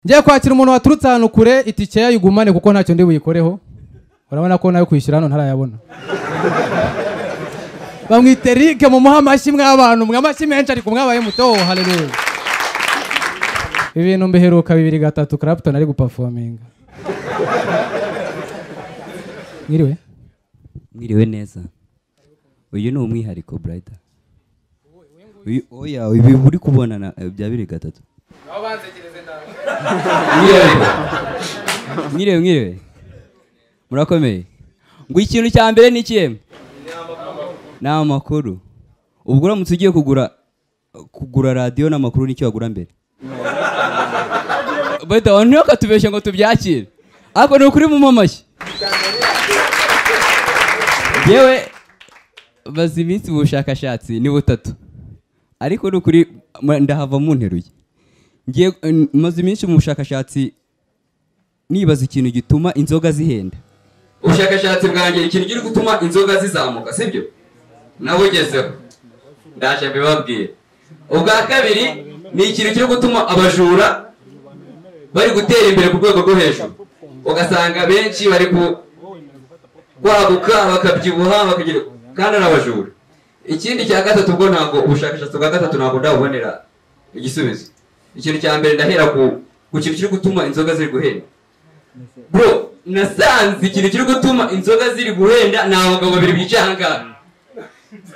Ngiye kwakira umuntu waturutse ahantu kure, itike yayigumane kuko ntacyo ndi buyikoreho. Urabona ko nayo kwishyura hano ntarayabona. Bamwita Eric, mumuha amashyi mw'abantu, mwe amashyi menshi ariko mwabaye muto. Haleluya. Ibintu mbiheruka 2003 Clapton ari guperforminga. Mwiriwe? Mwiriwe neza. Uyu ni umwihariko Brighter. Uyu oya ibi uri kubona na bya 2003. Aho banzekereze ndawe. Mwiriwe mwiriwe. Murakomeye. Ngo ikintu cya mbere ni ikihe? Ni amakuru. Ubwo uramutse ugiye kugura radio n'amakuru nicyo wagura mbere. Bata abantu bakatubeshya ngo tubyakire. Ariko ni ukuri mu mamashyi. Yewe bazi iminsi mu bushakashatsi ni butatu. Ariko ni ukuri ndahava munteruye. Ngiye maze iminsi mu bushakashatsi nibaza ikintu gituma inzoga zihenda. Ubushakashatsi bwanjye ikintu kiri gutuma inzoga zizamuka, sibyo? Nabugezeho. Ndaje mbibabwira. Ubwa kabiri ni ikintu kiri gutuma abajura bari gutera imbere ku rwego rwo hejuru. Ugasanga benshi bari kwaguka bakabyibuha bakagira kandi n'abajura. Ikindi cya gatatu ubwo ntabwo ubushakashatsi bwa gatatu ntabwo ndabubonera igisubizo. Ikintu cya mbere ndahera ku kintu kiri gutuma inzoga ziri guhenda. Bro, nasanze ikintu kiri gutuma inzoga ziri guhenda ni abagabo babiri bicaye aha ngaha.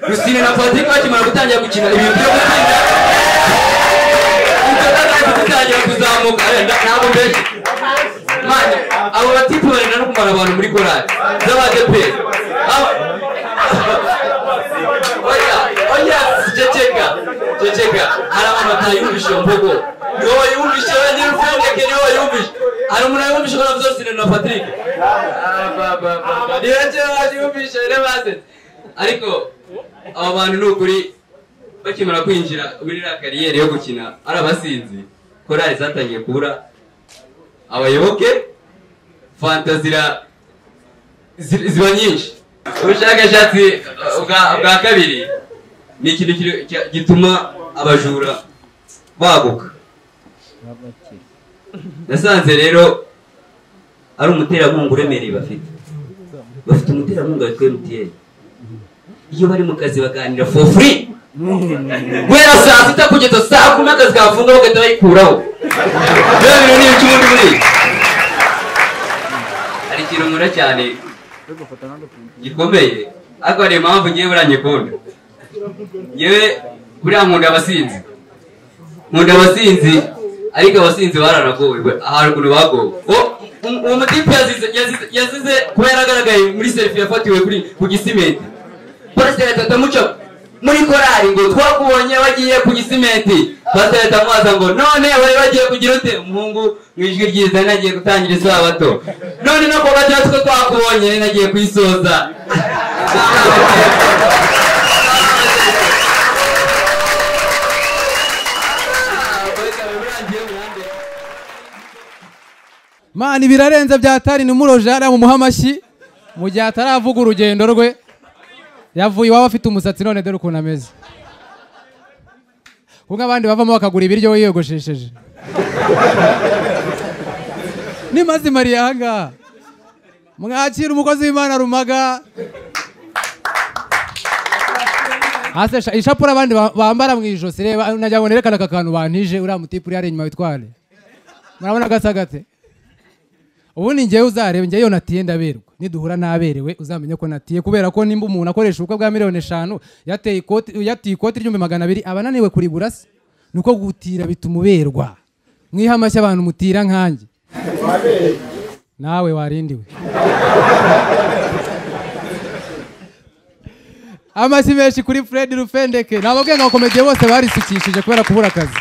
Rusine na Patrick bakimara gutangira gukina ibintu byo gutsinda, inzoga zahise zitangira kuzamuka. Ntabwo mbeshye. Mani, abo batipu barenda no kumara abantu muri korali z'abadeperi. Oya, oya, ceceka, ceceka. Hari abantu batayumvishe iyo mvugo. Niwe wayumvishe wenyine, Rufendeke niwe wayumvishe. Hari umuntu wayumvishe ko navuze Rusine na Patrick. Niwe wayumvishe, niwe basetse. Ariko aba bantu ni ukuri bakimara kwinjira muri iriya kariyeri yo gukina ari abasinzi, korali zatangiye kubura abayoboke, fanta ziba nyinshi. Ubushakashatsi bwa kabiri ni ikintu gituma abajura baguka. Nasanze rero ari umuterankunga uremereye bafite. Bafite umuterankunga witwa MTN. Iyo bari mu kazi baganira for free. Guhera saa sita kugeza saa kumi akazi kafunga bagahita bayikuraho. Bya bintu ni ibiki ubundi buriya? Hari ikintu nkunda cyane gikomeye, ariko hari impamvu ngewe buriya nyikunda. Ngewe buriya nkunda abasinzi. Nkunda abasinzi, ariko abasinzi baranagowe, ahantu ukuntu bagowe. Uwo mutipe yazize kuba yaragaragaye muri selfie yafatiwe ku gisimenti. Pasiteri atatu amuca muri korali ngo twakubonye bagiye ku gisimenti. Pasiteri atamubaza ngo none bari bagiye kugira ute? Umuhungu mu ijwi ryiza nagiye gutangira isabato. None no kuwa gatandatu ko twakubonye nagiye kuyisoza. Mani birarenze byatari ni muroje hariya mumuha amashyi mu gihe ataravuga urugendo rwe. Yavuye iwabo afite umusatsi none dore ukuntu ameze. Kuko abandi bavamo bakagura ibiryo we yiyogoshesheje. Ni mazima aha ngaha. Mwakira umukozi w'Imana Rumaga. Hasi ishapura abandi bambara mu ijosi, reba najya ngo nerekana aka kantu bantije uriya mutipe uri hariya inyuma witware. Murabona gasa gate? Ubundi ngewe uzareba ngewe iyo natiye ndaberwa. Niduhura naberewe uzamenye ko natiye, kubera ko nimba umuntu akoresha ubukwe bwa 5,000,000 yateye ikoti, yatiye ikoti ry'200,000 aba ananiwe kurigura se. Nuko gutira bituma uberwa. Mwiha amashyi abantu mutira nkanjye. Nawe warindiwe. Amashyi menshi kuri Fred Rufendeke. Nababwiye ngo abakomediye bose barisukishije kubera kubura akazi.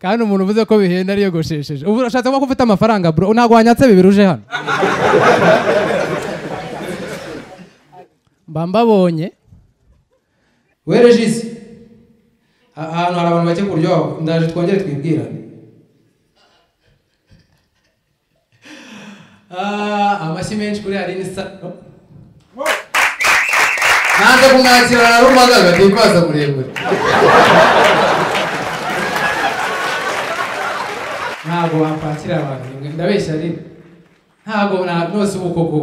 Kandi umuntu uvuze ko bihenda ariyogoshesheje. Ubu urashatse kuba ufite amafaranga bro, ntabwo wanyatse bibiri uje hano. Mba mbabonye. We Regis, ahantu hari abantu bake kuryoha, ndaje twongere twibwirane. Amashyi menshi kuri Aline Sano. Nanze kumwakira na Rumaga gatikaza muremure. Ntabwo wakwakira abantu ndabeshya rero. Ntabwo nose ubukoko.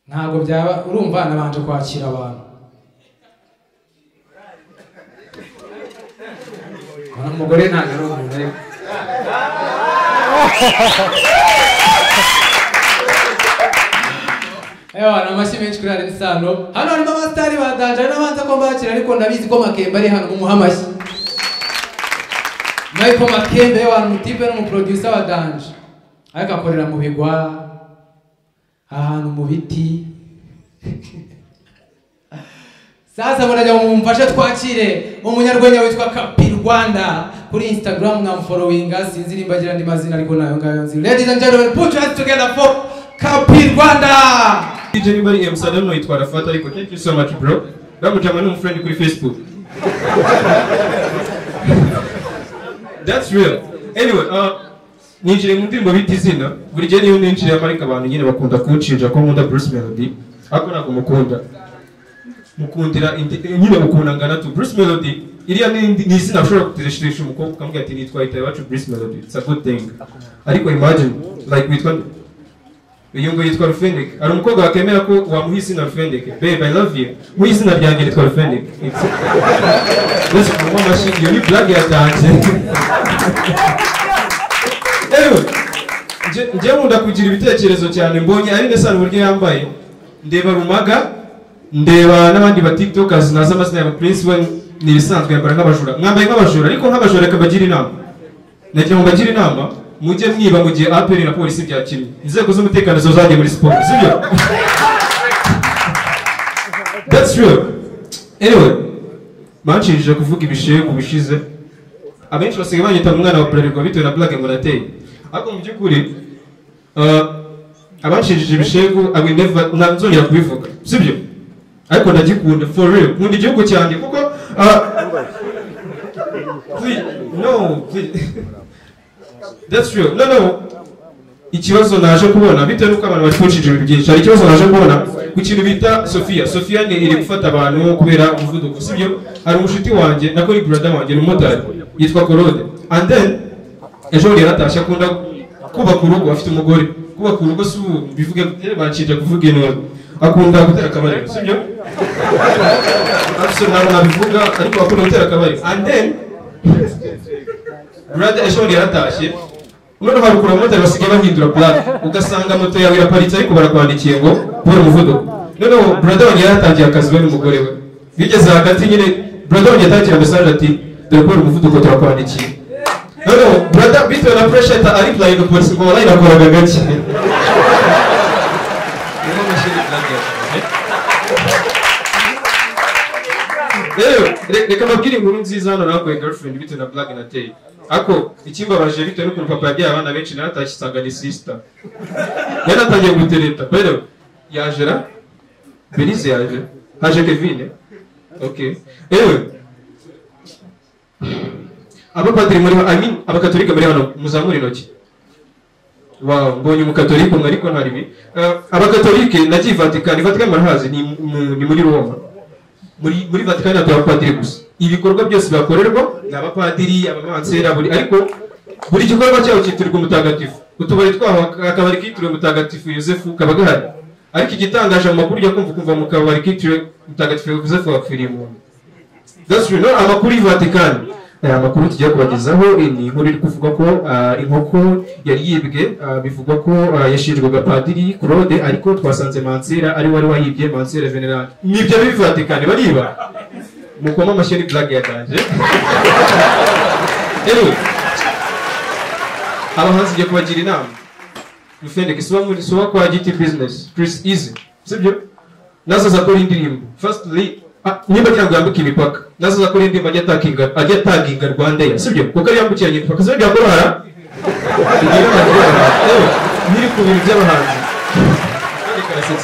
Ntabwo byaba urumva nabanje kwakira abantu. Kana umugore ntabwo ari umuntu ariko. Ewa amashyi menshi kuri Alyn Sano. Hano harimo abasitari ba Danja n'abanza ko mbakira ariko ndabizi ko Makembe ari hano mumuha amashyi. Michael Makembe wa mutipe n'umuproducer wa Danja. Ariko akorera mu bigwa ahantu mu biti. Sasa murajya mumfashe twakire umunyarwenya witwa Kapi Rwanda kuri Instagram mwamfollowinga sinzi nimbagira ndi mazina ariko nayo ngayo nzi. Ladies and gentlemen, put your hands together for Kapi Rwanda. DJ Nimbari MC I don't know itwa Rafata ariko thank you so much bro. Ndamujama ni friend kuri Facebook. That's real. Anyway, ninjire mu ndirimbo bita izina. Buri gihe niyo ninjire ariko abantu nyine bakunda kunshinja ko nkunda Bruce Melody. Ariko ntabwo mukunda. Mukundira nyine mukunda ngana tu Bruce Melody. Iriya ni izina ushobora guteresha umukobwa ukamubwira ati nitwa Itayiwacu Bruce Melody. It's a good thing. Ariko imagine like witwa uyu ngo yitwa Rufendeke. Hari umukobwa wakemera ko wamuha izina Rufendeke. Babe, I love you. Muha izina ryanjye nitwa Rufendeke. Let's go machine. Iyo ni blague yatanze. Anyway, njye nkunda kugira ibitekerezo cyane mbonye Alyn Sano uburyo yambaye. Ndeba Rumaga, ndeba n'abandi ba TikTokers naza amazina ya Prince we ni ibisanzwe yambara nk'abajura. Mwambaye nk'abajura ariko nk'abajura reka bagira inama. Nagira ngo bagire inama. Mujye mwiba mu gihe APR na polisi byakinnye. Inzego z'umutekano zo zagiye muri siporo, sibyo? That's real. Anyway, banshije kuvuga ibishegu bishize. Abenshi basigaye banyita umwana wa Bralirwa bitewe na blague ngo nateye. Ariko mu by'ukuri abanshije ibishegu I will never nzongera kubivuga, sibyo? Ariko ndagikunda for real. Nkunda igihugu cyanjye kuko please, no, please. That's real. No, no. Ikibazo naje kubona bitewe nuko abantu bari kunshije ibintu byinshi. Hari ikibazo naje kubona ku kintu bita Sofia. Sofia ni iri gufata abantu kubera umuvuduko, sibyo? Hari umushuti wanjye nako ni brother wanjye ni umumotari yitwa Korode. And then ejo bundi yaratashye akunda kubaka urugo afite umugore. Kubaka urugo si bivuge banshije kuvuga intu. Akunda gutera akabariro, sibyo? Afise ntabwo nabivuga ariko akunda gutera akabariro. And then brother ejo bundi yaratashye. None harukura motari basigaye bahindura plaque ugasanga moto yawe iraparitse ariko barakwandikiye ngo kubera umuvuduko. Noneho brother wanjye yaratangiye akazi we n'umugore we. Bigeze hagati nyine brother wanjye yatangira message ati dore kubera umuvuduko turakwandikiye. Noneho brother bitewe na pressure ta ari reply no polisi ngo wallahi nakoraga gake. Rero reka mbabwire inkuru nziza hano nakoye girlfriend bitewe na blague nateye. Ako ikimbabaje bitewe n'ukuntu papa yabyaye abana benshi naratashye nsanga ni sister. Yaratangiye gutereta. Rero yajera Belize yaje. Haje Kevin. Okay. Ewe abapadiri muri I mean abakatolika muri hano muzamure intoki. Wow, mbonye umukatolika umwe ariko ntari bi. Abakatolike nagiye Vatican, Vatican murahazi ni muri Roma. Muri Vatican hatuye abapadiri gusa. Ibikorwa byose bakorerwa ni abapadiri, abamansera buri ariko buri gikorwa cyaho cyitirirwa umutagatifu. Utubari twaho akabari kitiriwe umutagatifu Yosefu kaba gahari. Ariko igitangaje mu makuru ujya kumva kumva mu kabari kitiriwe umutagatifu Yosefu wapfiriye umuntu. That's real. No, amakuru y'Vatican. Amakuru tugiye kubagezaho ni inkuru iri kuvuga ko inkoko yari yibwe bivugwa ko yashinjwaga Padiri Claude ariko twasanze Mansera ari wari wayibye Mansera Venerand. Nibyo biri Vatican bariba. Mukoma amashyi ni blague yatanje. Anyway, abahanzi ngiye kubagira inama. Rufendeke suba muri suba kwa GT Business Chris Easy, sibyo? Nazaza akora indirimbo. Firstly niba cyangwa yambuka imipaka nazaza akora indirimbo ajya taginga Rwanda, sibyo? Kuko ari yambukiranye imipaka sibyo byakorohara. Niri ku bintu by'abahanzi.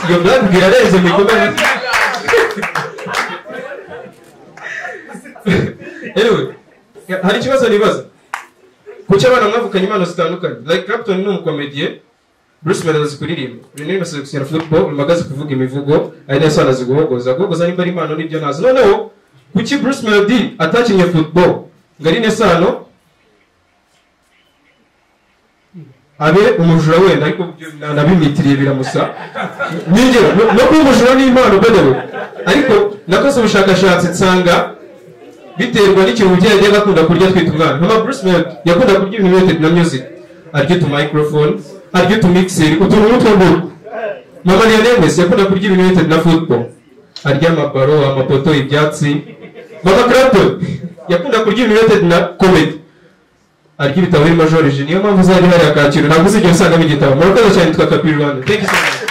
Iyo blague irarenze mikomeye. Anyway, hari ikibazo nibaza. Kuki abana mwavukanye impano zitandukanye? Like Clapton ni umukomediye, Bruce Melody azi kuririmba, Lionel Messi azi gukina football, Rumaga azi kuvuga imivugo, ari nayo azi guhogoza. Guhogoza nimba ari impano nibyo ntazi. Noneho kuki Bruce Melody atakinnye football ngo Aline Sano abe umujura wenda, ariko nabimitiriye biramusa ningero no kuba umujura ni impano by the way. Ariko nakoze ubushakashatsi nsanga biterwa n'ikintu umubyeyi yajyaga akunda kurya atwite umwana. Mama Bruce Melody yakunda kurya ibintu related na music, arya utu microphone, arya utu mixer, utuntu nk'utwo ngutwo. Mama Lionel Messi yakunda kurya ibintu related na football, arya amabaro, amapoto, ibyatsi. Mama Clapton yakunda kurya ibintu related na comedy, arya ibitabo birimo George. Niyo mpamvu uzajya hariya Kacyiru ntabwo uzigera usangamo igitabo. Murakoze cyane, twa Kapi Rwanda. Thank you so much.